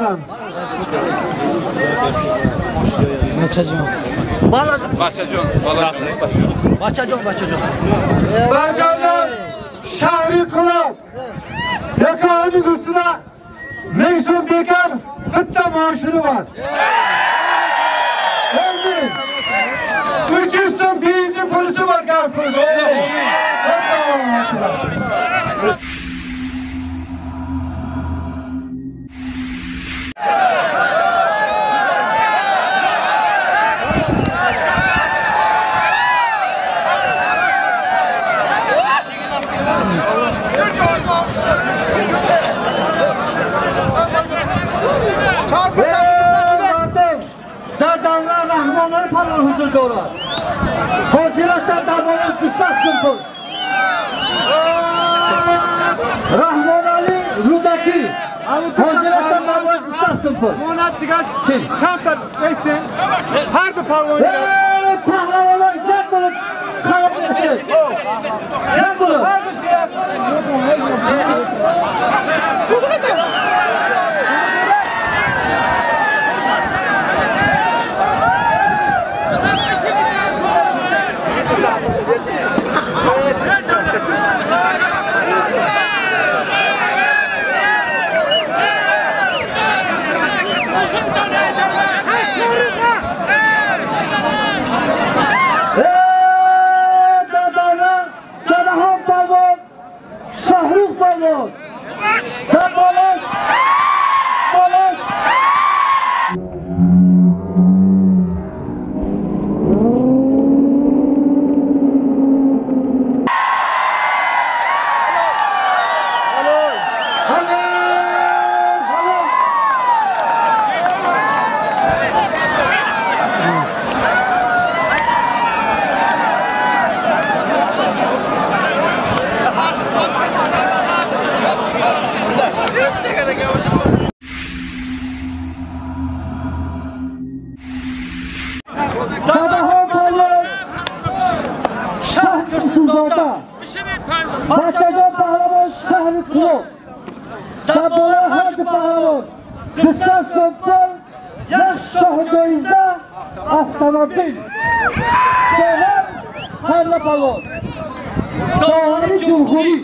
мегиранд. Бачаҷон. Бачаҷон, бачаҷон, бачаҷон. Бачаҷон, шаҳри Кӯлоб. Якони устida 1000 so'm bekor bitta moshina bor. 300 so'm benzin pulisi bor, gaz pulisi. Huzur дорад. Ҳозираш дар дарбораи 200 сум пул. Раҳмонали Рӯдакӣ ҳозираш дар дарбораи 200 сум пул. Монад дигар камтар эстем. Ҳар ду палвон. Паҳлавонон ҷанг bo'lib qarab bersin. Jang bo'lib. Бачаҷон паҳлавон шаҳри Кӯлоб. Дар болои ҳар ду паҳлавон 200 сум пул, як шоҳҷоиза автомобил. Довар Хайрулло палвон. Довари ҷумҳурӣ.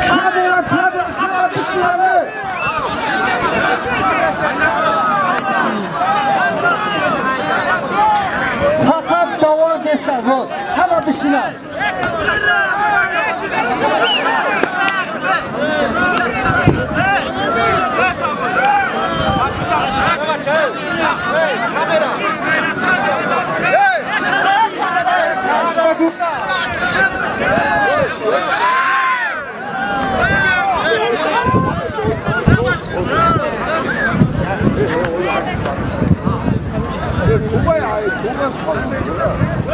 Камера, камера, ҳама бишинавед. Фақат довар бештар рост. Ҳама бишинанд.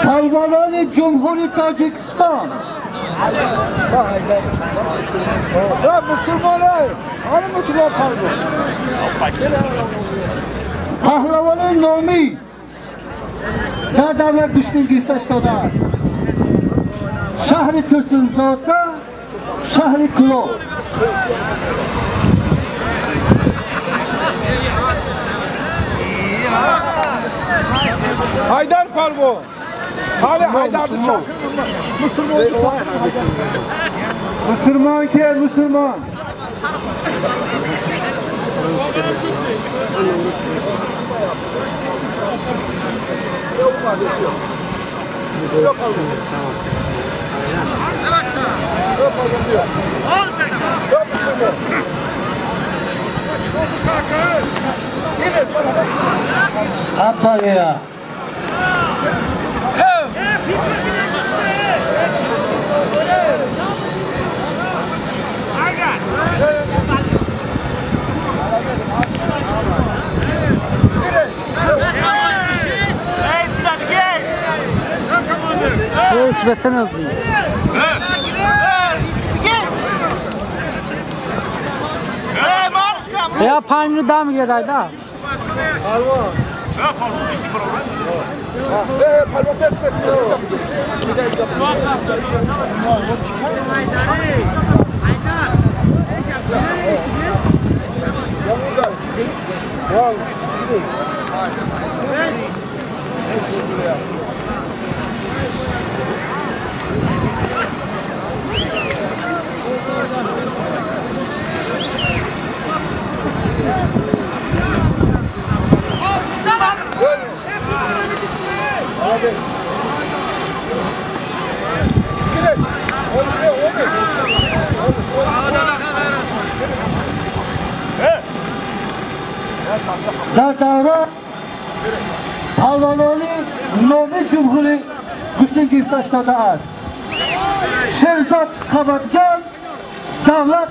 Палвонони Ҷумҳури Тоҷикистон. Паҳлавони номӣ дар давлат гӯштин гирифта истодааст. Шаҳри Турсунзода, шаҳри Кӯлоб. Haydar palvo. Hali Haydar Musulmon kel, musulmon. Аппария. Я панҷ дам гирад да. Дар давра палвонони номи ҷумҳурӣ гӯштин гирифта шудааст. Шерзод Қабатҷон давлат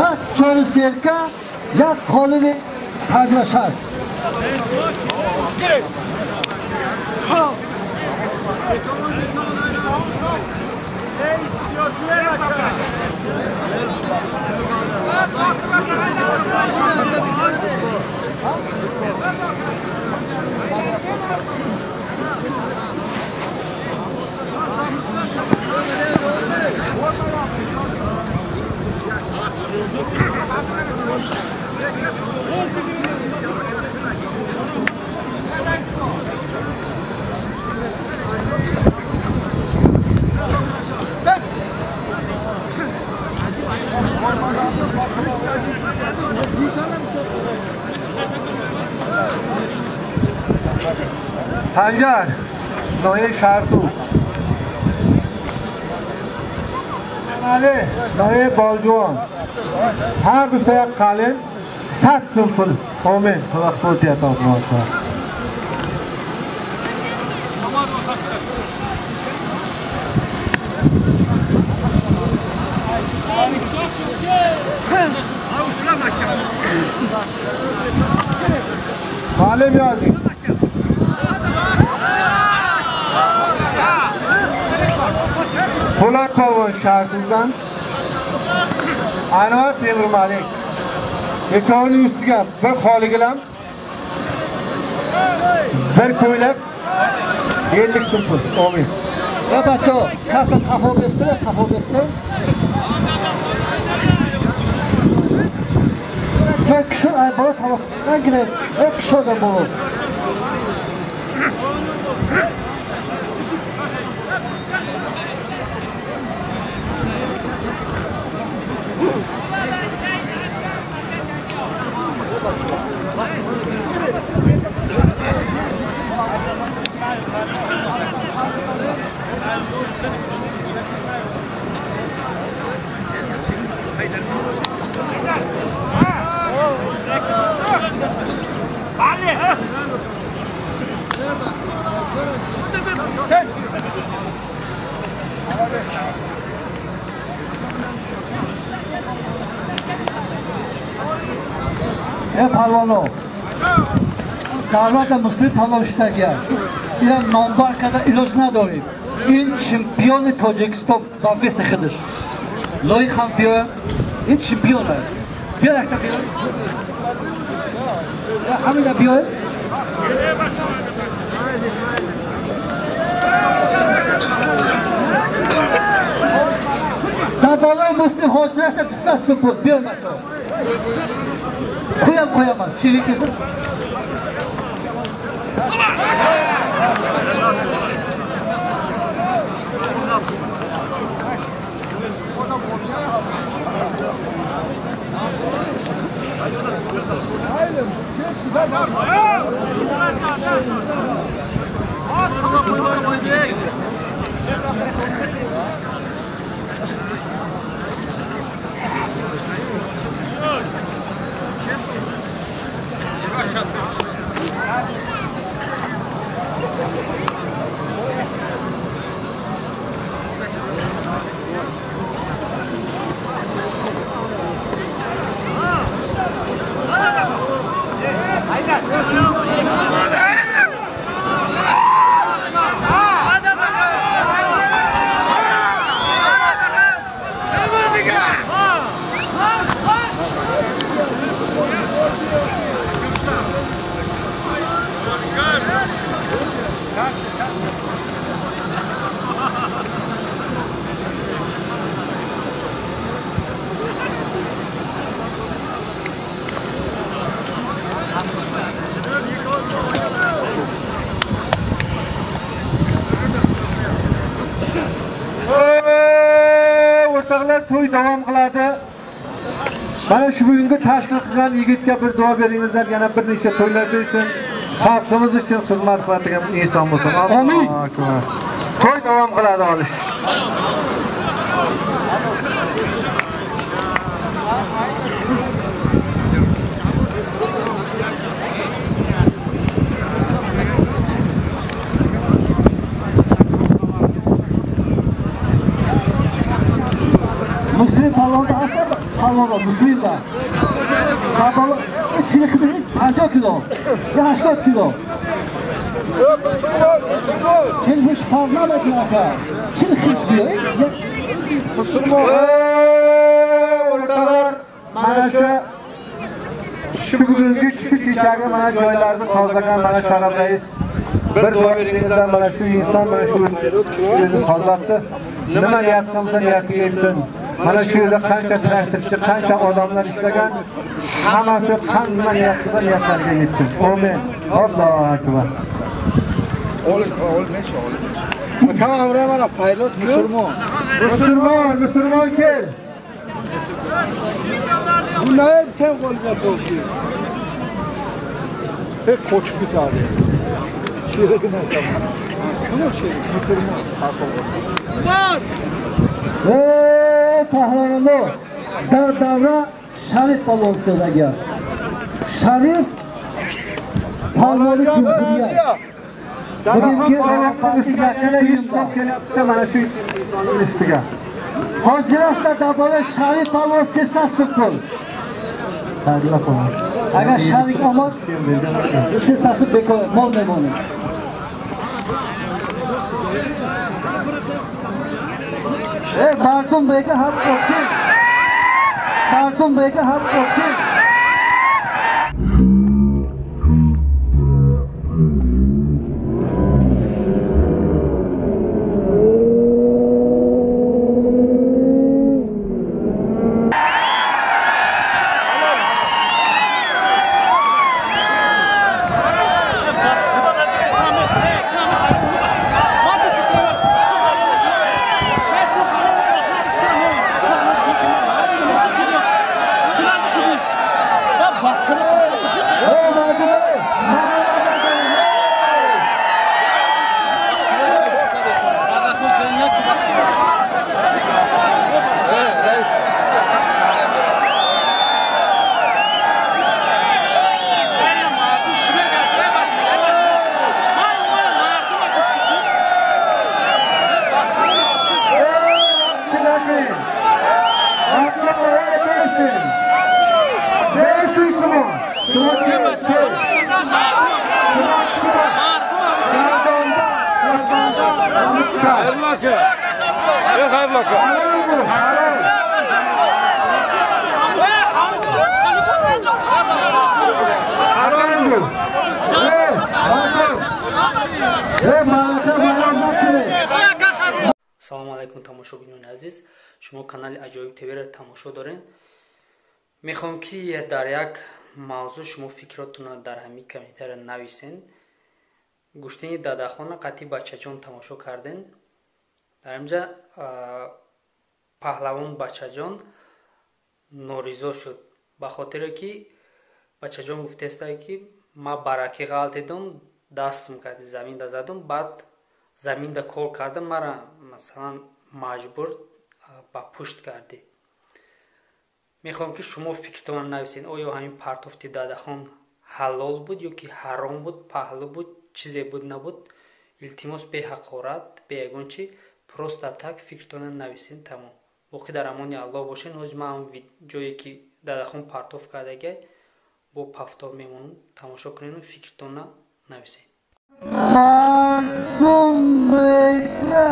як чори серка як қолиби 56. Санҷар ноҳияи Шаҳртӯз, Али ноҳияи Болҷувон, ҳар дута як қалим 100 сум пул. Омин. Вақтотиятон бошад. Маълим ёзing. Po'lat polvon Shahrtuzdan, Anvar Temurmalik. Ikkovining ustiga bir xoli gilam, bir ko'ylak, 50 so'm pul. Omin. Ya bacho, kafa qafo besti, qafo besti. Çok kişi ay bola tavoqdan girib, ek kishidan bo'lib. Палвоно давлата муслим палвон шудагия. Ина номбар карда илоҷ надорем. Ин чемпиони Тоҷикистон ба веси худаш. Лоиқ ҳам биёя. Ин чемпион аст. Биё якта биё. Ҳамина биёя. Дар болои муслим ҳозирашда 200 сум пул. Биёй бачаҳо. Qo'yam qo'yaman. Shirin kelsin. O'rtoqlar, to'y davom qiladi. Mana shu bugungi tashkil qilgan yigitga bir duo beringizlar, yana bir necha to'ylar bersin. Xalqimiz uchun xizmat qiladigan inson bo'lsin. Amin. To'y davom qiladi olish. Muslim palonda asla palonda Muslim da. Palon 50 kilo, 80 kilo. Sen hiç fark namekun aka. Çil hiç biyo. Musulmon. O'rtoqlar, mana shu bugungi shu kechagi mana joylarni sozlagan mana Sharaf rais bir duo beringizlar, mana shu inson mana shu yerni sozlatdi. Nima niyat qilsa niyatiga yetsin. Mana shu yerda qancha traktorchi, qancha odamlar ishlagan, hammasi qanday niyat qilsa niyatlariga yetdi. Amin. Allohu akbar. Musulmon. Musulmon, musulmon kel. Bunlar tem qo'lga to'ldi. Pek qo'chib ketadi. Sherigini aytaman. Nima sherik? Musulmon. Ey pahlavonlar, dar davra Sharif palvon istodagan. Sharif palvoni jumhuriyat. Bugungi ustiga 100 so'm kelyapti mana shu insonning ustiga. Hozirashda dabora Sharif palvon 300 so'm pul. Agar Sharif omad 300 so'm bekor mol memoni. Ey mardum bega ham o'qing. Mardum bega ham o'qing. Салом алайкум тамошобинони азиз, шумо канали Аҷоиб ТВ-ро тамошо доред. Мехоҳам ки дар як мавзӯъ шумо фикротонро дар ҳамин комментария нависен. Гӯштини Дадахона қатъи Бачаҷон тамошо карден. Дар инҷа паҳлавон Бачаҷон норизо шуд, ба хотире ки Бачаҷон гуфтеста ки ма баракӣ ғалтидум, дастум карди заминда задум, баъд заминда кор кардам, мара масалан маҷбур ба пушт кардӣ. Мехоҳам ки шумо фикртонро нависед, оё ҳамин партофти Дадахон ҳалол буд ё ки ҳаром буд, паҳлӯ буд, чизе буд набуд. Илтимос беҳақорат, бе ягон чи, просто так фикртонро нависед, тамом. Боқӣ дар амони Аллоҳ бошед. Ҳозир ман ҷое ки Дадахон партоф кардагай бо пафтоб мемонам, тамошо кунед, фикртонро нависед. Мардум бега.